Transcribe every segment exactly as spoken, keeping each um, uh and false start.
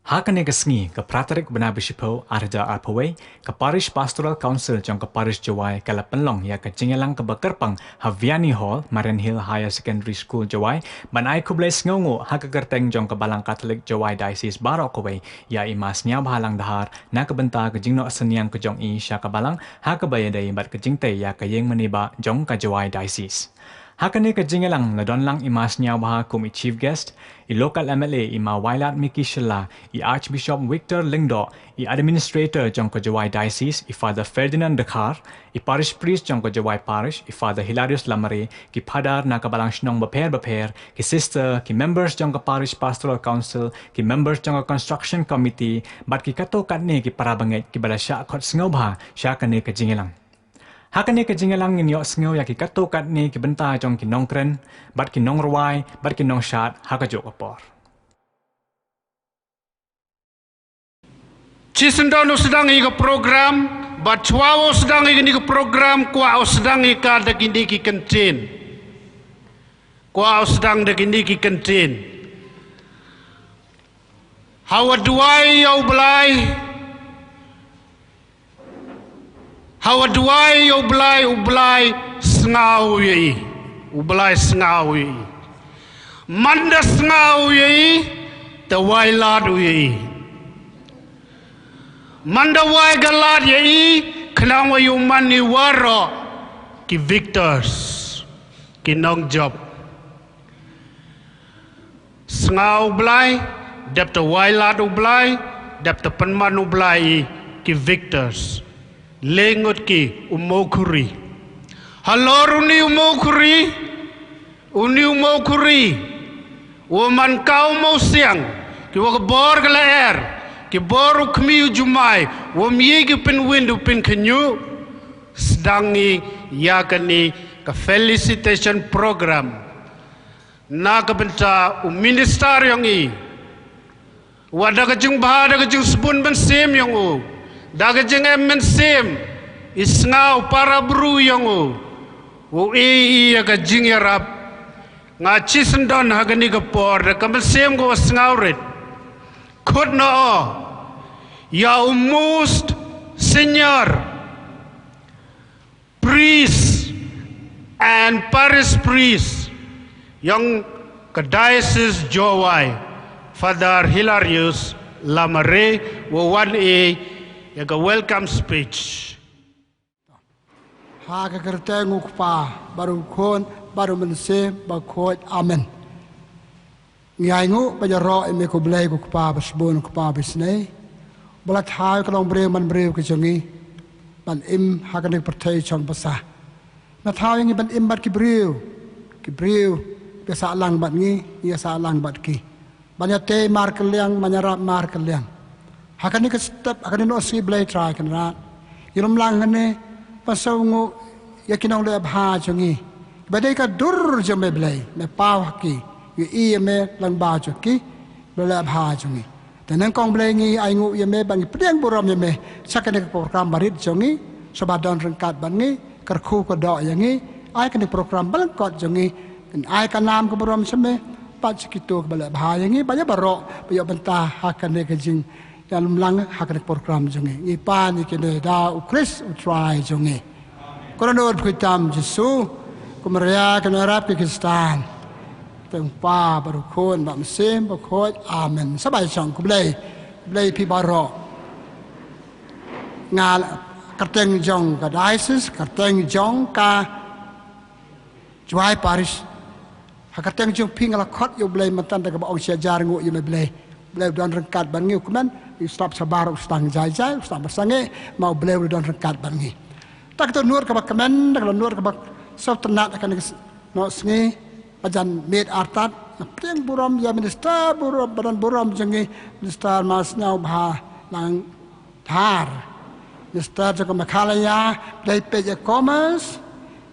Ha kane ka sngi, ka phra tarik bnai ba shiphew, ar hajar arphew wei, ka Parish Pastoral Council jong ka Parish Jowai ka la pynlong ïa ka jingïalang kaba kyrpang ha Vianney Hall, Marianhill Higher Secondary School, Jowai, ban ai khublei sngewnguh ha ka kyrteng jong ka Balang Katholik Jowai Diocese baroh kawei ïa i Ma Sniawbhalang Dhar na ka bynta ka jingnoh synñiang ka jong i sha ka Balang ha kaba ïadei bad ka jingtei ïa ka ïing mane ba jong ka Jowai Diocese. Ha kane ka jingïalang la don lang i Ma Sniawbha kum i Chief Guest, i Local M L A i Ma Wailadmiki Shylla, i Archbishop Victor Lyngdoh, i Administrator jong ka Jowai Diocese, i Father Ferdinand Dkhar, i Parish Priest jong ka Jowai Parish, i Father Hilarius Lamare, ki Phadar na ka Balang Shnong bapher bapher, ki Sister, ki Members jong ka Parish Pastoral Council, ki Members jong ka Construction Committee, bad ki katto katne ki para bangeit kiba la shah khot sngewbha sha kane ka jingïalang. Ha kane ka jingïalang ngin ïohsngew ïa ki katto katne ki bynta jong ki nongkren, bad ki nongrwai, bad ki nongshad ha kajuh ka por. Shisien don u sdang ïa ka program, bad shuwa u sdang ïa kane ka program, kwah u sdang ïa ka da kine ki kyntien. Kwah u sdang da kine ki kyntien. Hawa duwai ïa u Blai, hawa duwai ïa u Blai, u Blai sngaw ïa i. U Blai sngaw ïa i. Manda sngaw ïa i, te wai lad u ïa i. Manda wai ka lad ïa i, khnang wa ïa u man i waroh ki victors, ki nongjop. Sngaw u Blai, dep te wai lad u Blai, dep te pynman u Blai i, ki victors. Lyngngut ki u Mawkhuri. Halor uni u Mawkhuri, uni u Mawkhuri, u man ka u Mawsiang, ki wa ka bor ka la er, ki bor u khmi u jumai, u myi ki pynwin u pynkhynñiuh, sdang ngi ïa kane ka felicitation program. Na ka bynta u minister ïong i. Wa da ka jingbha, da ka jingsbun mynsiem ïong u. Da ka jingem mynsiem. I sngaw para bru ïong u. U i i ïa ka jingïarap. Nga shisien don ha kane ka por, da ka mynsiem ka wa sngaw rit. Khut na o. Ïa u most senior priest and parish priest ïong ka Diocese Jowai, Father Hilarius Lamare, wa wan e ïa ka welcome speech. Ha ka kyrteng u Kpa, bad u Khun, bad u Mynsiem Bakhuid. Amen. Ngi ainguh ba ïaroh ïa me ko Blei ko Kpa basbun, ko Kpa bisnei. Ba la thaw ka long briew man briew ka jong ngi ban im ha kane ka pyrthei chong basa. Na thaw ïa ngi ban im bad ki briew, ki briew ki sah lang bad ngi, ngi sah lang bad ki. Ban ïatei markylliang, ban ïarap markylliang. Ha kane ka step, ha kane ka sngi Blei Trai Kynrad, ngi lum lang hangne ban sngewnguh ïa ki nongleh bha jong ngi. Ba dei ka dur jong me Blei, me paw ha ki, ïohi ïa me lyngba jong ki, ba leh bha jong ngi. Te nyngkong Blei ngi ainguh ïa me ba ngi pdiang burom ïa me sha kane ka program barit jong ngi, sngewbha don ryngkat bad ngi, kyrkhu kyrdoh ïa ngi, ai kane ka program ba lyngkot jong ngi, ai ka nam ka burom sha me, bad sha kito kiba leh bha ïa ngi, bad ïa baroh ba ïoh bynta ha kane ka jing ïalum lang ha kane ka program jong ngi. Ngi pan ïa kine da u Khrist u Trai jong ngi. Ko Rangbah Bakhuid tam Jisu, ko Maria ka nongrep ki Khristan. Te u Kpa bad u Khun bad u Mynsiem Bakhuid. Amen. Sa bai shong ko Blei, Blei phi baroh. Nga la kyrteng jong ka diocese, kyrteng jong ka Jowai Parish. Ha ka kyrteng jong phi nga la khot ïa u Blei mynta da kaba ong shi hajar nguh ïa me Blei. Blei u don ryngkat bad ngi u kmen, u stap shabar u stang jai jai, u stap ba sangeh, ma u Blei u don ryngkat bad ngi. Ta ka tu nud kaba kmen, ta ka nud kaba sngewtynnat ha kane ka s-, noh sngi, ba jan miet artat, nga pdiang burom ïa minister burom, ba don burom jong ngi, minister Ma Sniawbhalang Dhar. Minister jong ka Meghalaya, Blei peit ïa ka Commerce,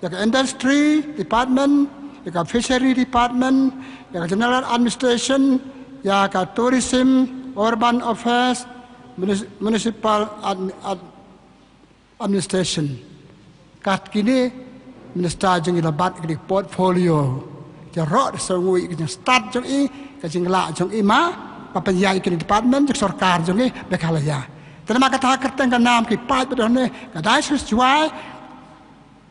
ïa ka Industry Department, ïa ka Fishery Department, ïa ka General Administration, ïa ka Tourism, Urban Affairs, Munis-, Municipal Admi-, Ad-, Administration. Kat kine, minister jong ngi la bat ïa ki portfolio. Ïaroh da sngewnguh ïa ka jingstad jong i, ka jinglah jong i ma. ba pynïaid ïa kine ki department jong sorkar jong ngi Meghalaya. Te namar kata ha kyrteng ka nam ki paid ba don hangne, ka Diocese Jowai,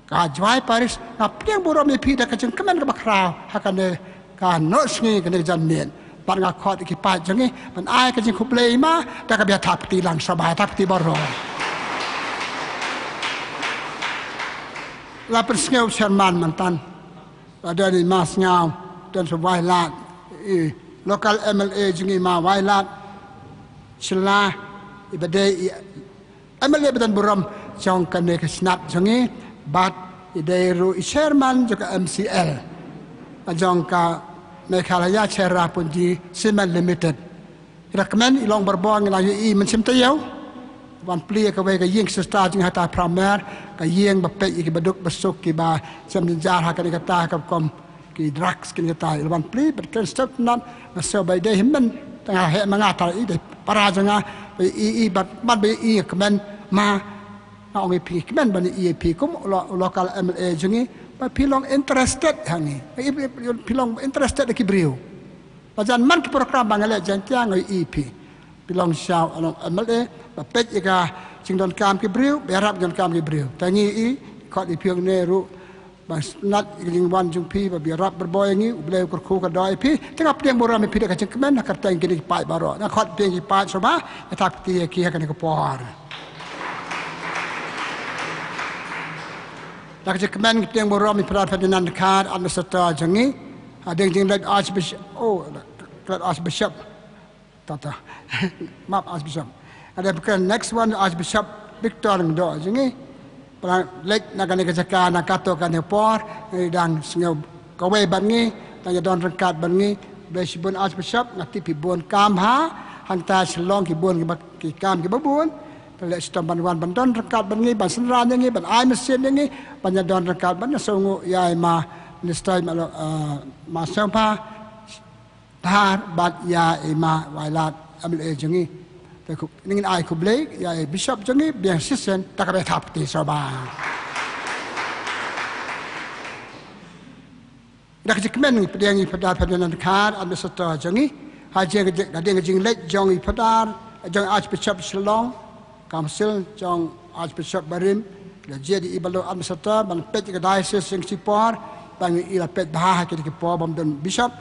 ka Jowai Parish, nga pdiang burom ïa phi da ka jingkmen kaba khraw ha kane ka Nohsngi kane ka janmiet. Bad nga khot ïa ki paid jong ngi ban ai ka jingkhublei ïa i Ma da kaba ïathap kti lang, sngewbha ïathap kti baroh. La pynsngew chairman mynta. La don i Ma Sniaw, don sha Wailat, i local M L A jong ngi Ma Wailat, Shylla, i ba dei i M L A ba don burom jong kane ka shnat jong ngi, bad i dei ruh i chairman jong ka M C L, jong ka Meghalaya Cherrapunji Cement Limited. Ngi da kmen i Long Barbor ngi la ïohi mynsiem taïew. Wan plie kawei ka ïing sister jong ngi hata Pramer, ka ïing ba peit ïa ki baduk basuk kiba shem jynjar ha kane kata ka rukom ki drugs kine kata. I la wan plie bad kren step nat, nga sngew ba i dei hynmen tang ha heh ma nga, ta i dei para jong nga, ba i, i bad, bad ba i kmen ma. Nga ong ïa phi kmen ban ïa phi kum u lo-, u local M L A jong ngi, ba phi long interested ha ngi. Phi long interested ha ki briew. Ba jan man ki program ba nga leh jan tiang ngi ïa phi. Phi long sha u long M L A ba peit ïa ka jingdonkam ki briew, ba ïarap jingdonkam ki briew. Te ngi i khot ïa phi hangne ruh ba sngewtynnat ïa ka jingwan jong phi ba ïarap barabor ïa ngi, U Blei u kyrkhu kyrdoh ïa phi. Te nga pdiang burom ïa phi da ka jingkmen ha kyrteng kine ki paid baroh. Nga khot phi ki paid sngewbha ïathap kti ïa ki ha kane ka por. Da ka jingkmen ngi pdiang burom ïa Phadar Ferdinand Dkhar, Administrator jong ngi. Hadien jingleit Archbishop, oh, Archbishop. Tata. Map Archbishop. Hadien ka next one Archbishop Victor Lyngdoh jong ngi. Ba la leit na kane ka jaka na kato kane ka por, ngi dang sngew kawei bad ngi, dang ïadon ryngkat bad ngi. Blei shibun Archbishop, nga tip phi bun kam ha, hangta Shillong ki bun ki ba, ki kam kiba bun. Te leh shitom ban wan ban don ryngkat bad ngi, ban synran ïa ngi, ban ai mynsiem ïa ngi, ban ïadon ryngkat bad ngi. Sngewnguh ïa i Ma Minister, Ma Lo-, eh, Ma Sniawbha Dhar bad ïa i Ma Wailat M L A jong ngi. Te khublei, ngin ai khublei ïa i Bishop jong ngi, biang shisien, da kaba ïathap kti sngewbha. Da ka jingkmen ngi pdiang ïa i Phadar Ferdinand Dkhar, Administrator jong ngi. Hadien ka jing, hadien ka jingleit jong i Phadar, jong Archbishop Shillong, Council jong Archbishop barim, la jied ïa i ban long Administrator, ban peit ïa ka diocese jong ngi shipor, ba ngi i la peit bha ha kine ki por bym don Bishop.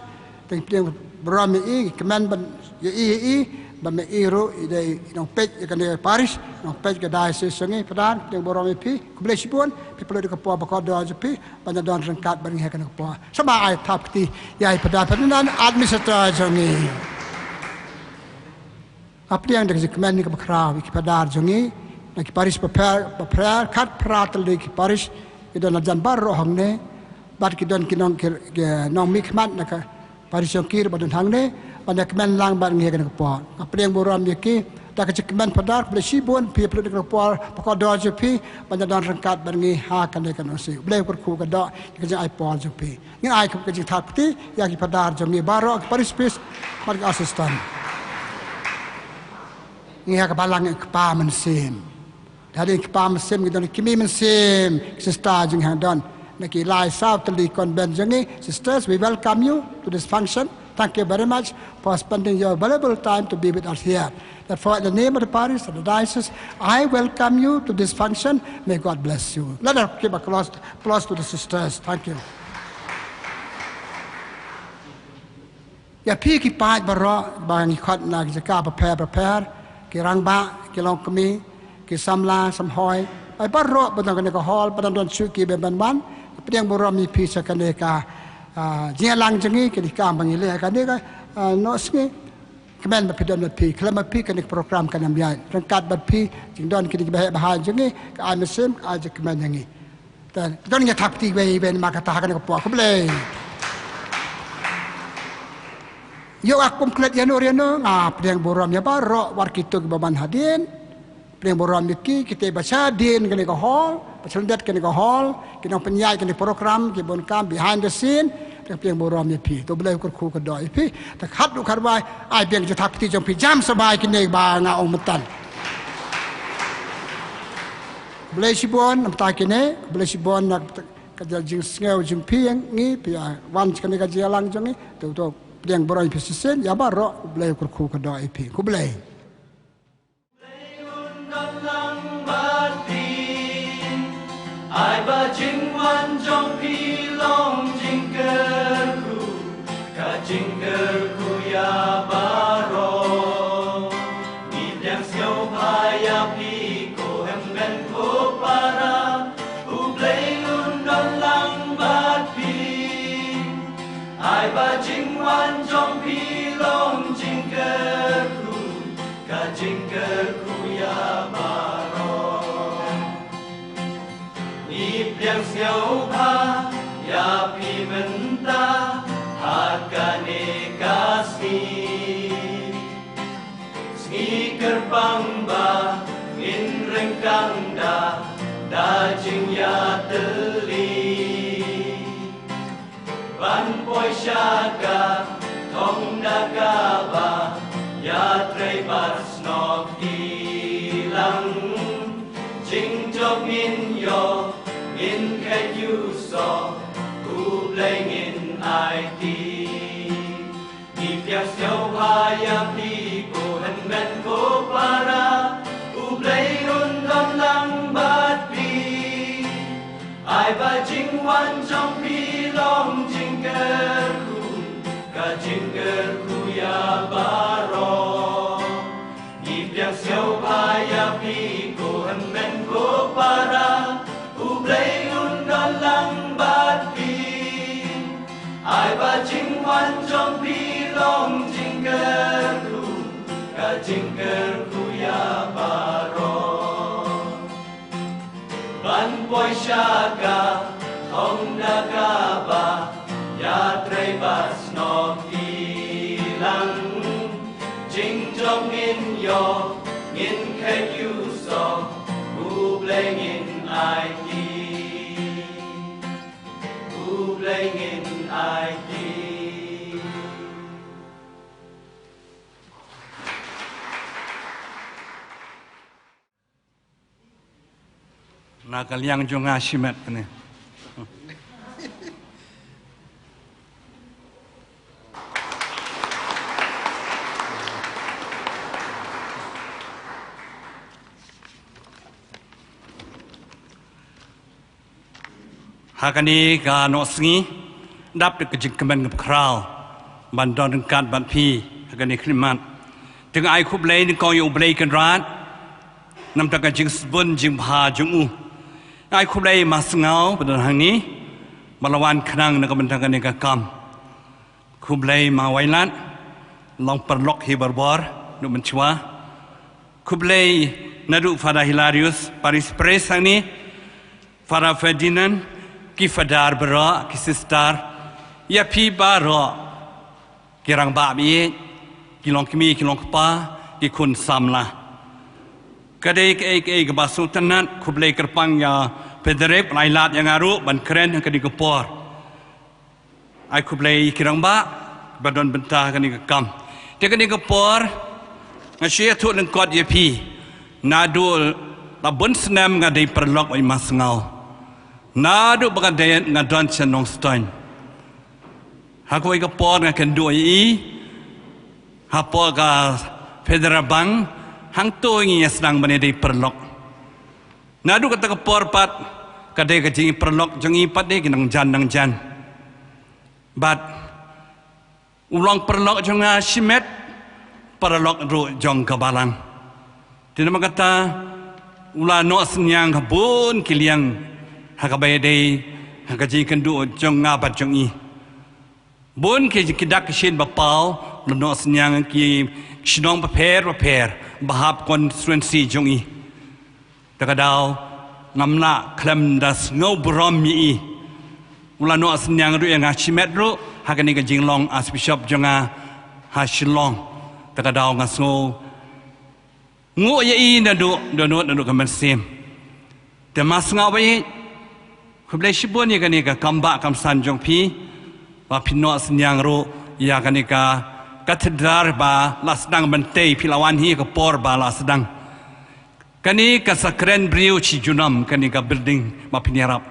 Te ngi pdiang burom ïa i, kmen ban ïa i, ïa i, ba ma i ruh i dei i nongpeit ïa kane ka parish, nongpeit ïa ka diocese jong ngi. Phadar, pdiang burom ïa phi, khublei shibun, phi pynlut ïa ka por ba kordor jong phi, ban ïadon ryngkat bad ngi ha kane ka por. Sngewbha ai thap kti ïa i Phadar Ferdinand, Administrator jong ngi. Nga pdiang da ka jingkmen ïa kaba khraw ïa ki Phadar jong ngi na ki parish bapher bapher, khatphra tylli ki parish ki don hajan baroh hangne, bad ki don ki nong, ki, ki nongmihkhmat na ka parish jong ki ruh ba don hangne, ban ïakmen lang bad ngi ha kane ka por. Nga pdiang burom ïa ki da ka jingkmen Phadar, khublei shibun phi ïa pynlut ïa kane ka por ba kordor jong phi ban ïadon ryngkat bad ngi ha kane ka Nohsngi. U Blei u kyrkhu kyrdoh ïa ka jingai por jong phi. Ngin ai ka jingthap kti ïa ki Phadar jong ngi baroh, ki parish priest bad ki assistant. Ngi ha ka balang ngi kpa mynsiem. Hadien kpa mynsiem ngi don ki kmie mynsiem, ki sister jong ngi hangdon na ki lai saw tylli convent jong ngi. Sisters, we welcome you to this function. Thank you very much for spending your valuable time to be with us here. Therefore, in the name of the parish and the diocese, I welcome you to this function. May God bless you. Let us give a close applause to the sisters. Thank you. Ïa phi ki paid baroh ba ngi khot na ki jaka bapher bapher, ki rangbah, ki longkmie, ki samla samhoi, paid baroh ba don kane ka hall, ba don don shuh ki ban ban wan. Pdiang burom ïa phi sha kane ka, ah, jingïalang jong ngi, kane ka ba ngi leh kane ka, ah, Nohsngi. Kmen ba phi don bad phi, khlem bad phi kane ka program kan ym ïaid. Ryngkat bad phi jingdon kine ki baheh bahai jong ngi ka ai mynsiem, ka ai jingkmen ïa ngi. Te to ngin ïa thap kti iwei iwei namar kata ha kane ka por. Khublei. Ïoh ka kum klet ïano ïano, nga pdiang burom ïa baroh wat kito kiba wan hadien. Pdiang burom ïa ki, kita ba shadien kane ka hall, ba shlyndet kane ka hall, ki nongpynïaid kane ka program, ki bun kam behind the scene. Te pdiang burom ïa phi. To Blei u kyrkhu kyrdoh ïa phi. Te khatduh khatrwai, ai biang jingthap kti jong phi, jam sngewbha ïa kine ba nga ong mynta. Blei shibun namar kine, blei shibun na ka jingsngew jong phi ïa ngi, phi ïa wan sha kane ka jingïalang jong ngi. To, to. Pdiang baroh ïa phi shisien, ïa baroh U Blei u kyrkhu ka doh ïa phi. Khublei. Ai ba jingwan jong phi long jingkyrkhu, ka jingkyrkhu ïa baroh. Ngi pdiang sngewbha ïa phi ko hynmen ko para, U Blei un don lang bad phi. Ai ba jingwan jong phi long jingkyrkhu, ka jingkyrkhu ïa baroh. Ngi pdiang sngewbha ïa phi mynta ha kane ka sngi. Sngi kyrpang ba ngin ryngkang da, da jingïatylli. Ban poi sha ka thong da kaba ïatrei bad snoh ki lang. Jingjop ngin ïoh, ngin kheit ïusoh, U Blei ngin aiti. Ngi pdiang sngewbha ïa phi ko hynmen ko para, U Blei un don lang bad phi. Ai ba jingwan jong phi long jingkyrkhu, ka jingkyrkhu ïa baroh. Ngi pdiang sngewbha ïa phi ko hynmen ko para, U Blei un don lang bad phi. Ai ba jingwan jong phi long jingkyrkhu, ka jingkyrkhu ïa baroh. Ban poi sha ka thong da kaba ïatrei bad snoh ki lang. Jingjop ngin ïoh, ngin kheit ïusoh, U Blei ngin aiti. U Blei ngin aiti. Na ka liang jong nga shimet kane. Ha kane ka noh sngi, dap da ka jingkmen ka pyrkhraw ban don ryngkat bad phi ha kane ka khyllipmat. Te nga ai khublei nyngkong ïa U Blei Kynrad namar ka jingsbun jingbha jong u. Nga ai khublei Ma Sngaw ba don hangne ba la wan khnang na ka bynta kane ka kam. Khublei Ma Wailat, long paralok hi barabor, naduh mynshuwa. Khublei naduh Father Hilarius, Parish Priest hangne, Father Ferdinand, ki Father baroh, ki Sister, ïa phi baroh, ki rangbah baieit, ki longkmie, ki longkpa, ki khun samla. Ka dei kaei kaei kaba sngewtynnat, khublei kyrpang ïa Frederick, ba la ai lad ïa nga ruh ban kren ha kane ka por. Ai khublei ki rangbah ba don bynta kane ka kam. Te kane ka por nga shu ïathuh lyngkot ïa phi. Naduh la bun snem nga dei paralok bad i Ma Sngaw. Naduh ba nga dei nga don sha Nongstoiñ. Ha kawei ka por nga kynduh ïa i. Ha por ka Federal Bank hangto ngi ïa sdang ban ïa dei paralok. Naduh kata ka por pat ka dei ka jingïaparalok jong i pat dei ki nang jan nang jan. Bad u long paralok jong nga shimet, paralok ruh jong ka balang. Te namar kata u la noh synñiang ha bun ki liang ha kaba ïadei ha ka jingïakynduh jong nga bad jong i. Bun ki, ki dak ki shin ba paw, la noh synñiang ki shnong bapher bapher ba hap constituency jong i. Te ka daw ngam lah khlem da sngew burom ïa i. U la noh synñiang ruh ïa nga shimet ruh ha kane ka jinglong Archbishop jong nga ha Shillong. Te ka daw nga sngew nguh ïa i naduh, naduh, naduh ka mynsiem. Te Ma Sngaw baieit, khublei shibun ïa kane ka kam bah kam san jong phi ba phi noh synñiang ruh ïa kane ka cathedral ba la sdang ban tei, phi la wan hi ka por ba la sdang. Kane ka sa kren briew shi junom kane ka building ba phin ïarap.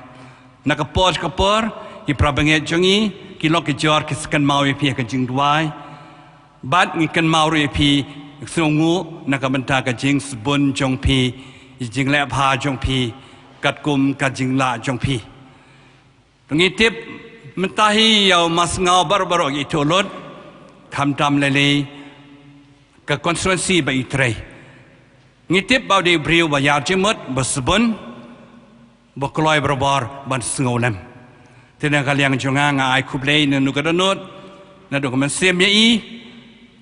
Na ka por ka por ki para bangeit jong i ki lok ki jor ki sa kynmaw ïa phi ha ka jingduwai. Bad ngi kynmaw ruh ïa phi, sngewnguh na ka bynta ka jingsbun jong phi, jingleh bha jong phi, katkum ka jinglah jong phi. Ngi tip mynta hi ïa u Mass Ngaw baroh baroh ki ithuh lut, khamtam lei lei ka constituency ba i trei. Ngi tip ba u dei u briew ba ïar jingmut, ba sbun, ba kloi barabor ban sngewlem. Te na ka liang jong nga, nga ai khublei na u ka dohnud, naduh ka mynsiem ïa i,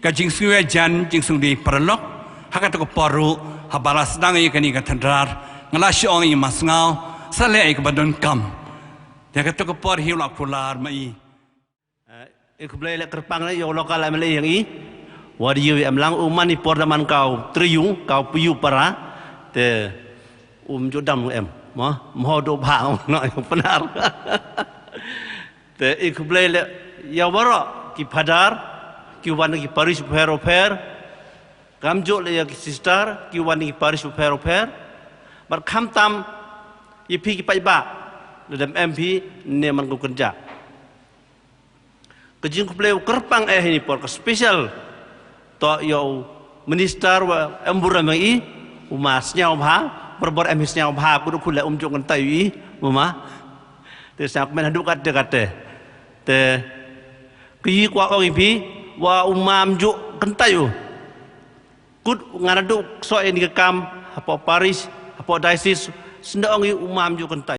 ka jingsngew ïajan, jingsngewdei paralok, ha kata ka por ruh, haba la sdang ïa kane ka tynrai, nga la shu ong ïa i Mass Ngaw, sa leh ïa kaba donkam. Te kata ka por hi u la kular ma i. Eh, i khublei leh kyrpang leh ïa u local M L A ïa ngi. Wat ïa u em lang u man i por da man ka u tryung, ka u pyu para. Te um ju dam u em. Mo, mo do bha u no ïa u Pnar. Te i khublei leh ïa u baroh ki phadar, ki wan ki parish pher pher. Kam ju leh ïa ki sister, ki wan ki parish pher pher. Bad khamtam ïa phi ki paidbah, lada em phi ne man ko kynja. Ka jingkhublei u kyrpang eh ha ini i por ka special. To ïa u minister wa em burom ïa i, u ma sñiaw bha, barabor em sñiaw bha, kudu khule um ju kyntait ïa i, u ma. Te sñiaw kmen haduh kate kate. Te ki kwah ong ïa phi, wa u ma um ju kyntait ïa u. Kut ngan haduh soh ïa ini ka kam, hapoh parish, hapoh diocese, sñiaw ong ïa u ma um ju kyntait.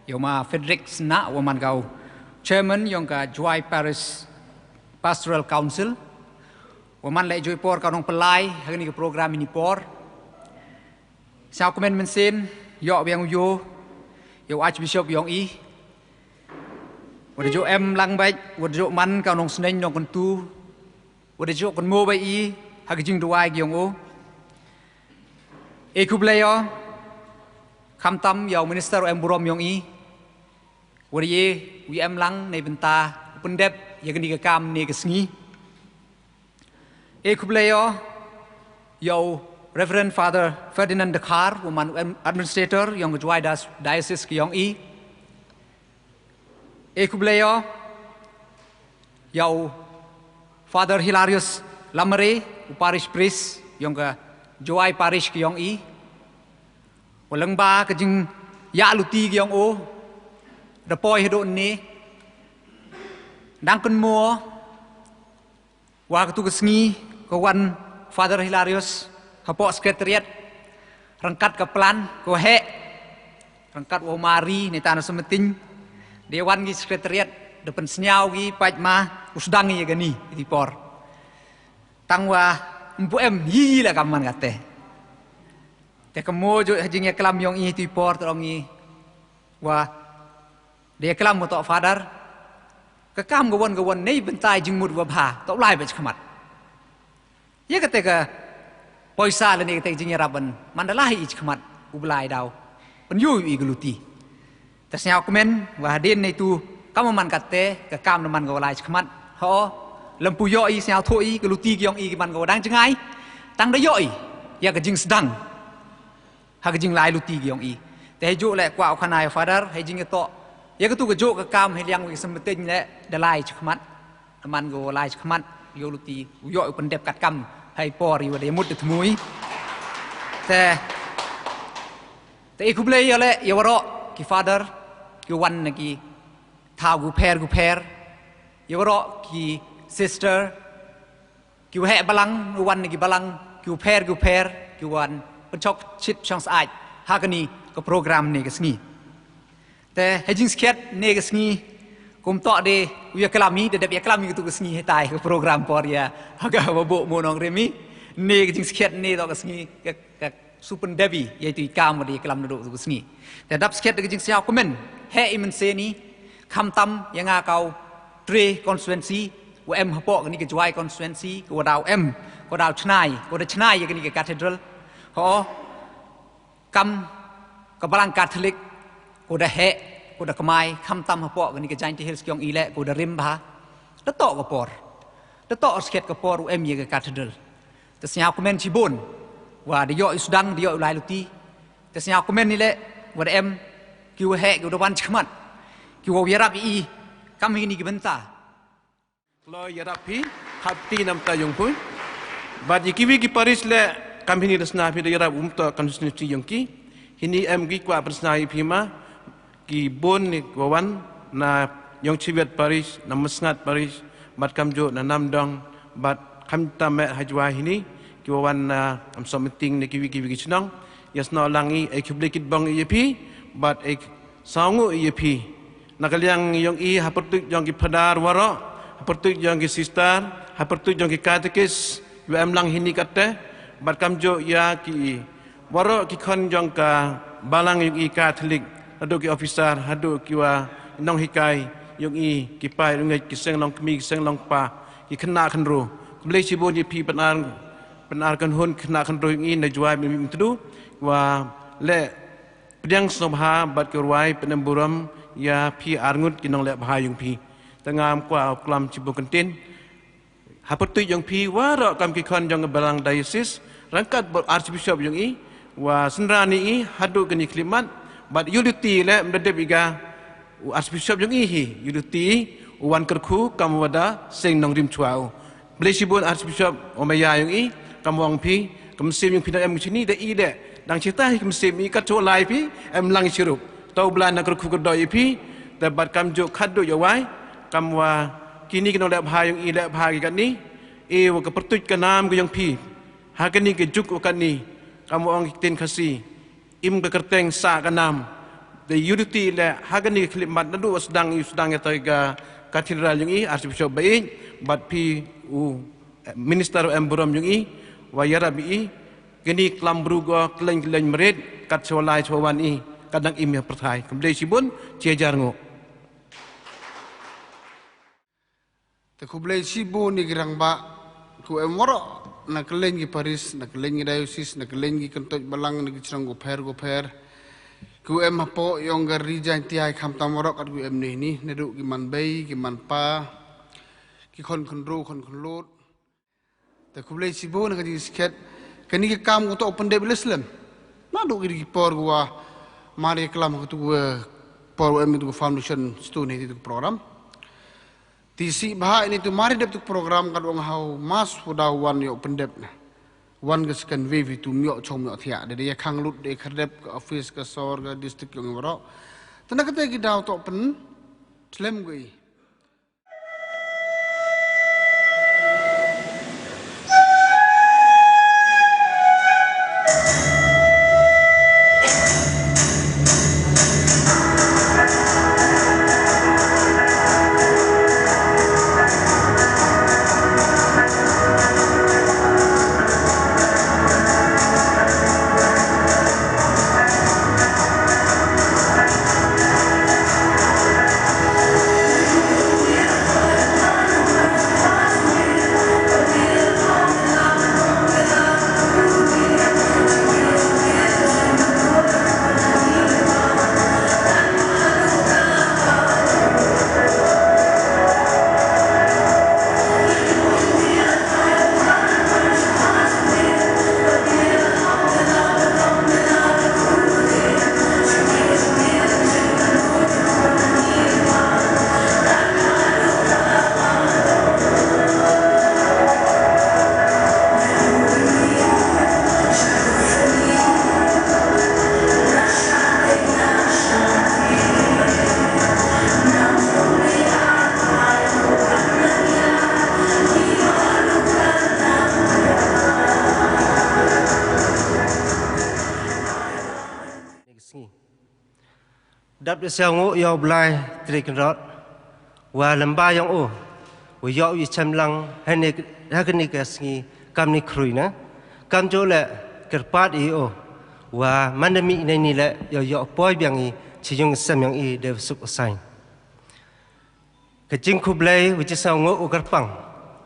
Ïa u ma Frederick Sna, u man ka u chairman yong ka Jwai Parish Pastoral Council, u man leh joi por ka nongpynlai ha kani ka program ini por. Sñiaw kmen mynsiem, ïoh biang u ïoh ïa u Archbishop yong i. Wat ju em lang bad, wat ju man ka nongsneng nongkyntu. Wat ju kynmaw bad i ha ka jingduwai ki yong u. E khublei ïa u, khamtam ïa u minister u em burom yong i. Wat ïa u em lang na i bynta u pyndep ïa kani ka kam ne ka sngi. E khublei ïa u, ïa u Reverend Father Ferdinand Dkhar, u man administrator yong ka Jowai Diocese ka yong i. E khublei ïa u, ïa u Father Hilarius Lamare, u parish priest yong ka Jowai Parish ka yong i. Wa lyngba ka jingïaid luti ka yong u, da poi haduh ne, dang kynmaw wa katu ka sngi ka wan Father Hilarius hapoh Secretariat ryngkat ka plan ka wa heh, ryngkat wa mari ne tano semeting, da wan ki Secretariat da pynsñiaw ki pat ma u sdang ïa kani i por. Tang wa mpu em hi la ka man kate. Te ka mo ju ha jingïaklam yong i tu i por, te ong i wa da ïaklam wa toh Father, ka kam ka wan ka wan nei bynta i jingmut wa bha, toh lai bad khmat. Ïa kata ka poisa lane kata ka jingïarap ban man da la hi shakhmat, u Blei u daw pynïoh ïa ka luti. Te sngewkmen, wa hadien neitu, kam man kata, ka kam da man ka wa lai shakhmat. Ho, lympu ïohi, sngewthuh i, ka luti ki ong i ki man ka wa dang jngai. Tang da ïohi ïa ka jingsdang ha ka jinglai luti ki ong i. Te hei juh leh kwah u khana ïa u Father, hei jingïatoh ïa katu ka juh ka kam hei liang wi ka symmeteng leh da lai shakhmat. Da man ka wa lai shakhmat, ïoh luti, u ïoh u pyndep katkam hei por ïa wa da ïamut da thmu i. Te, te i khublei ïa leh ïa waroh ki Father ki wan na ki thaw gupher gupher, ïa waroh ki sister, ki wa heh balang, u wan na ki balang, ki u pher, ki u pher, ki wan pynshong shit shong syaid ha kani ka program ne ka sngi. Te hei jingskhiat ne ka sngi, kum toh de u ïaklam i, da dep ïaklam i katu ka sngi hei tai ka program por ïa ha ka wa buh mo nongrim i. Ne ka jingskhiat ne toh ka sngi ka, ka Supun Devi, ïa itu i kam wa da ïaklam naduh tu ka sngi. Te dap skhiat da ka jingsngewkmen, heh i mynsiem i, khamtam ïa nga ka u tre constituency, wa em hapoh kani ka Jowai constituency, ka wa daw em, ka wa daw chynai, ka wa da chynai ïa kani ka cathedral. Ho, kam ka balang Catholic, ka wa da heh, ka wa da kmai, khamtam hapoh kani ka Jaintia Hills ki ong i leh, ka wa da rim bha. Da toh ka por. Da toh skhiat ka por u em ïa ka cathedral. Te sngewkmen shibun, wa da ïoh i sdang, da ïoh i lai luti. Te sngewkmen i leh, wa da em ki wa heh, ki wa da wan shakhmat, ki wa ïarap i, kam hini ki bynta. Kloi ïarap phi, hap ti namta ïong phi. Bad ïa kiwi ki parish leh, kam hini da sna phi da ïarap um toh constituency ïong ki. Hini em ki kwah pynsna ïa phi ma, ki bun ne ki wa wan na Ïongchiwet parish, na Masngat parish, bad kamjuh na Namdong, bad khamtam eh ha Jowai hini, ki wa wan na Umsawmeting ne kiwi kiwi ki chnong. Ïa snoh lang i, ei khublei kitbang ïa phi, bad ei sawnguh ïa phi. Na ka liang ïong i, ha pyrtuit ïong ki phadar waroh, ha pyrtuit ïong ki sister, ha pyrtuit ïong ki katekis, ïa em lang hini kata, bad kamjuh ïa ki waroh ki khon jong ka balang ïong i Catholic, haduh ki officer, haduh ki wa nonghikai ïong i, ki paid rngeit, ki seng long kmie, ki seng long kpa, ki khynnah khynroo. Khublei shibun ïa phi Pnar, Pnar Kynhun khynnah khynroo ïong i na Jowai Myntdu, wa leh pdiang sngewbha bad ki rwai pynemburom ïa phi arngut ki nongleh bha ïong phi. Te ngam kwah klam shibun kyntien. Ha pyrtuit ïong phi waroh kam ki khon jong ka balang diocese, ryngkat bad Archbishop ïong i, wa synran ïa i haduh kani khyllipmat, bad ïa u luti leh ym da dep i ga u Archbishop ïong i hi, ïa u luti u wan kyrkhu kam wa da seng nongrim chwa u. Khublei shibun Archbishop wa maya ïong i, kam wa ong phi, ka mynsiem ïong phi na em shini da i leh, dang chita hi ka mynsiem i kat chwa lai phi, em lang i chirup. To u Blei na kyrkhu kyrdoh ïa phi, te bad kamjuh khadduh ïa wai, kam wa kini ki nongleh bha ïong i leh bha ki katni, e wa ka pyrtuit ka nam ka ïong phi. Ha kani ka juk wa katni, kam wa ong ki ktien Khasi, im ka kyrteng sah ka nam. Te ïa u luti leh ha kani ka khyllipmat naduh wa sdang i sdang ïa ta ka cathedral ïong i, Archbishop Baieit, bad phi u, eh, minister em burom ïong i, wa ïarap ïa i, kani klam bru go, kylleng kylleng mrit, kat chwa lai chwa wan i, kat dang im ïa pyrthai. Khublei shibun, chi hajar nguh. Te khublei shibun ïa ki rangbah, ki wa em waroh, na kylleng ki parish, na kylleng ki diocese, na kylleng ki kyntoit balang, na ki chnong gupher gupher, ki wa em hapoh ïong ka Ri Jaintia khamtam waroh kat ki wa em ne hini, naduh ki man bei, ki man pa, ki khon khynroo, khon khynlut. Te khublei shibun na ka jingskhet, kani ka kam ko to pyndep ïa la slem. Naduh ki por ko wa mar ïa klam ko to, eh, por wa em ko to foundation stone hi to program. Te shisha ïa ini to mar ïa dep to program ka dang hau mas wa daw wan ïoh pyndep na. Wan ka second wave to ym ïoh chong ym ïoh thiah. Da da ïa khang lut da ïa khyrdep ka office ka sor ka district ïong i waroh. Te na kata ki daw to pynslem ko i. Dap da sngewbha ïa u Blai Trai Kynrad, wa lem bad ïa u, wa ïoh u ïa chem lang hangne ha kane ka sngi kam ni khrui na. Kam ju leh kyrpad ïa u, wa man da mih na ini leh ïoh ïoh poi biang i sha ïing sem ïa i da suk u sain. Ka jingkhublei wa jingsngew u kyrpang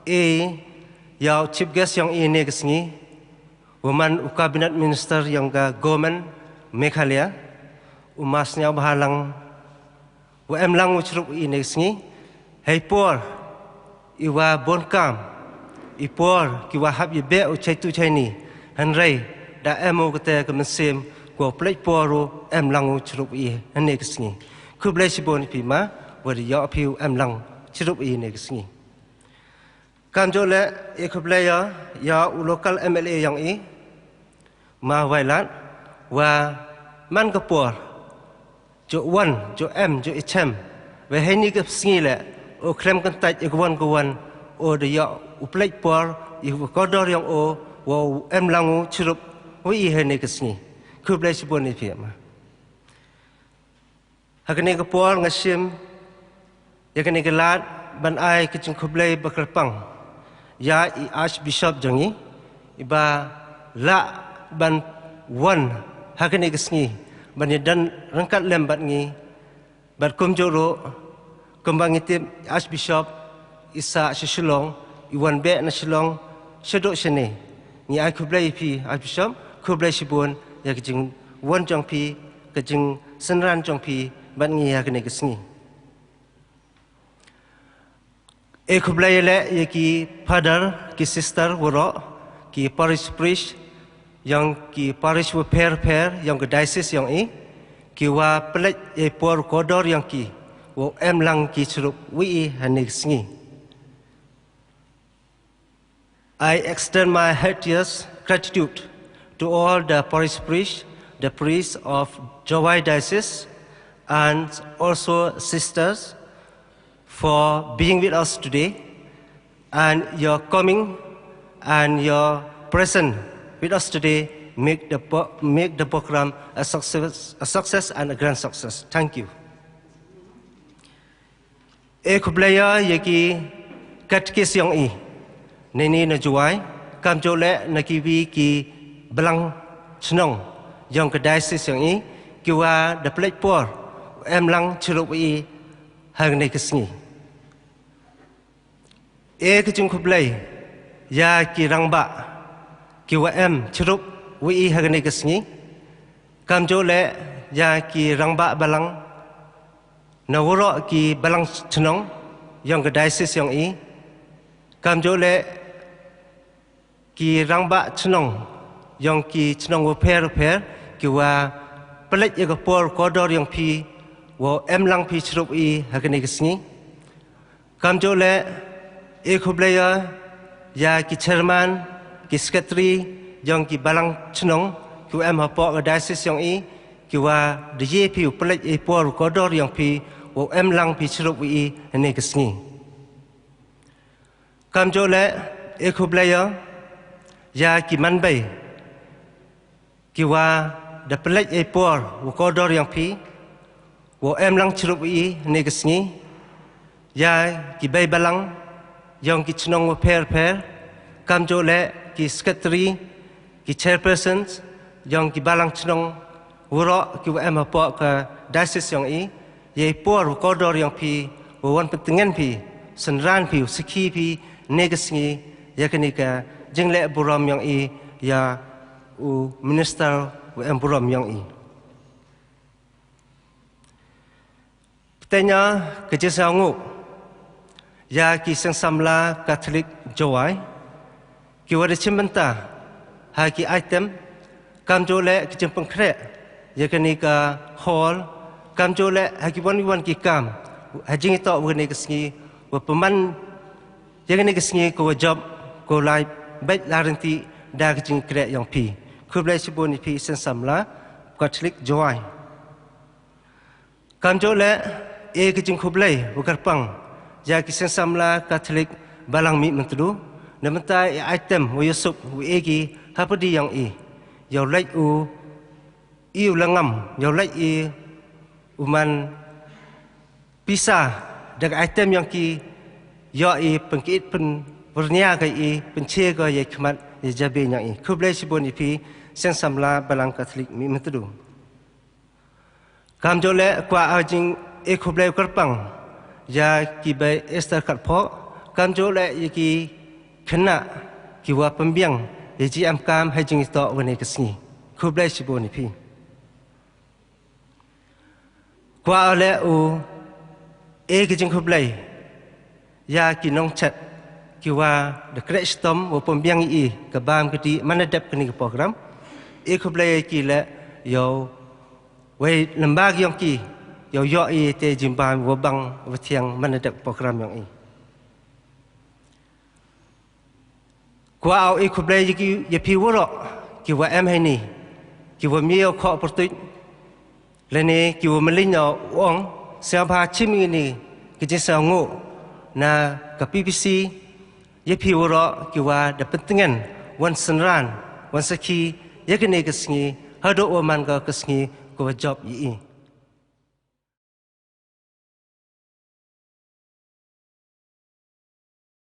ïa u Chief Guest ïa i ne ka sngi, wa man u Cabinet Minister ïa ka Government Meghalaya, u Ma Sniawbhalang, wa em lang u chirup i ne ka sngi, hei por i wa bun kam, i por ki wa hap ïa beh u chaitu chaini, hynrei da em u kata ka mynsiem ko pynleit por u em lang u chirup i hangne ka sngi. Khublei shibun ïa phi ma, wa da ïoh phi u em lang chirup i ne ka sngi. Kam ju leh ïa khublei ïa, ïa u local M L A ïa i, Ma Wailadmiki, wa man ka por ju wan, ju em, ju ïa chem, wa hangne ka sngi leh u khlem kyntait ïa ka wan ka wan, u da ïoh u pynleit por ïa u kordor ïa u, wa u em lang u chirup wa i hangne ka sngi. Khublei shibun ïa phi ma. Ha kane ka por nga shim ïa kane ka lad ban ai ka jingkhublei ba kyrpang ïa i Archbishop jong i, i ba lah ban wan ha kane ka sngi ban ïa don ryngkat lem bad ngi, bad kumjuh ruh kumba ngi tip i Archbishop i sah sha Shillong, i wan beh na Shillong shaduh shane. Ngi ai khublei ïa phi Archbishop, khublei shibun ïa ka jingwan jong phi, ka jingsynran jong phi bad ngi ha kane ka sngi. E khublei leh ïa ki father, ki sister waroh, ki parish priest ïa ki parish wa pher pher ïa ka diocese ïa i, ki wa pynleit ïa i por kordor ïa ki, wa em lang ki chirup wa i hangne ka sngi. I extend my heartiest gratitude to all the parish priests, the priests of Jowai Diocese, and also sisters for being with us today. And your coming and your presence with us today make the, pro- make the program a success, a success and a grand success. Thank you. E khublei ïa ki katkis ïa i, nani na Jowai, kam ju leh na kiwi ki balang chnong ïa ka diocese ïa i, ki wa da pynleit por em lang chirup i hangne ka sngi. E ka jingkhublei ïa ki rangbah ki wa em chirup wa i hangne ka sngi, kam ju leh ïa ki rangbah balang na waroh ki balang chnong ïa ka diocese ïa i, kam ju leh ki rangbah chnong ïa ki chnong wa pher pher, ki wa pynleit ïa ka por kordor ïa phi, wa em lang phi chirup i hangne ka sngi. Kam ju leh e khublei ïa ki chairman, ki secretary ïa ki balang chnong ki wa em hapoh ka diocese ïa i, ki wa da ïa phi u pynleit ïa i por kordor ïa phi, wa em lang phi chirup i hangne ka sngi. Kam ju leh e khublei ïa ki manbei ki wa da pynleit ïa i por wa kordor ïa phi, wa em lang chirup i hangne ka sngi, ïa ki bei balang ïa ki chnong wa pher pher, kam ju leh ki secretary, ki chairpersons ïa ki balang chnong waroh ki wa em hapoh ka diocese ïa i, ïa i por wa kordor ïa phi, wa wan pyntngen phi, synran phi, sakhi phi hangne ka sngi ïa kane ka jingleh burom ïa i ïa u minister wa em burom ïa i. Pteng ïa ka jingsngewnguh ïa ki seng samla Katholik Jowai ki wa da shim bynta ha ki item, kam ju leh ki jingpynkhreh ïa kane ka hall, kam ju leh ha ki wan ki wan ki kam ha jingïatoh wa kane ka sngi, wa pynman ïa kane ka sngi ka wa jop ka wa lai beit la rynti da ka jingkhreh ïa phi. Khublei shibun ïa phi seng samla Katholik Jowai. Kam ju leh e ka jingkhublei wa kyrpang ïa ki seng samla Katholik balang mih myntdu na bynta i item wa ïasuk wa e ki hapdeng ïa i, ïa u leit u i u la ngam, ïa u leit i u man pisa da ka item yong ki, yoh i pynkit pynwyrnia ka i, pynche ka ya khmat ya jabe yong i. Khublei shibun ya phi, seng samla Balang Katholik Mihmyntdu. Kam jole kwah a jing e khublei kyrpang ya ki bei Esther Khatpho, kam jole ya ki khynnah ki wa pynbiang ya ji am kam ha jing ito wane ka sngi. Khublei shibun ya phi. Kwah le u e ki jingkhublei ya ki nongchet ki wa da kreh shitom wa pynbiang i ka bam ka di man dep kani ka program. E khublei ki le yow wei lembag yong ki yow yoh i te jingbam wa bang wa thiang man dep program yong i. Kwah au i khublei ya ki ya phi waroh ki wa em haini, ki wa mih yow khoh pyrtuit lane ki wa mylliñ yow ong sngewbha chim ini ki jingsngewnguh na ka P P C. Ya phi waroh ki wa da pyntngen wan synran wan sakhi ya kane ka sngi haduh wa man ka ka sngi ka wa jop ya i.